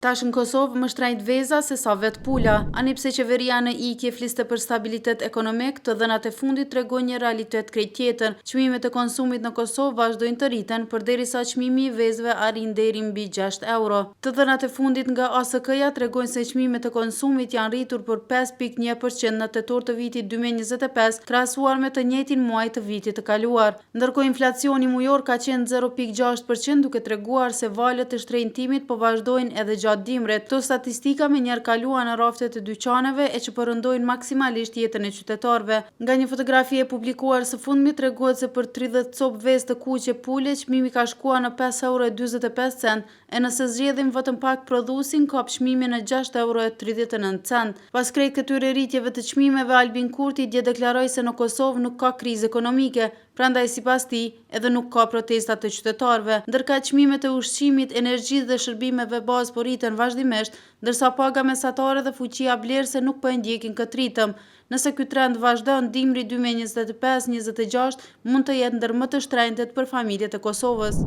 Tash në Kosovë më shtrenjtë veza se sa vetë pula. Ani pse qeveria në ikje fliste për stabilitet ekonomik, të dhënat e fundit tregojnë një realitet krejt tjetër. Çmimet e konsumit në Kosovë vazhdojnë të rriten, përderisa çmimi i vezëve arrin deri mbi 6 euro. Të dhënat e fundit nga ASK-ja tregojnë se çmimet e konsumit janë rritur për 5.1% në tetor të vitit 2025, krahasuar me të njëjtin muaj të vitit të kaluar. Ndërkohë inflacioni mujor ka qenë 0.6% duke treguar se valët e shtrenjtimit po vazhdojnë edhe gjatë dimrit. Këto statistika menjëherë kaluan në raftet e dyqaneve e që po rëndojnë maksimalisht jetën e qytetarëve. Nga një fotografi e publikuar së fundmi tregohet se për 30 copë vezë të kuqe pule çmimi ka shkuar në 5 euro e 45 cent, e nëse zgjedhim vetëm pak prodhuesin kap çmimin në 6 euro e 39 cent. Pas krejt këtyre rritjeve të çmimeve, Albin Kurti dje deklaroi se në Kosovë nuk ka krizë ekonomike, prandaj sipas tij edhe nuk ka protesta të qytetarëve. Ndërkaq çmimet e ushqimit, energjisë dhe shërbimeve bazë po rriten vazhdimisht, ndërsa paga mesatare dhe fuqia blerëse nuk po e ndjekin këtë ritëm. Nëse ky trend vazhdon, dimri 2025-26 mund të jetë ndër më të shtrenjtët për familjet e Kosovës.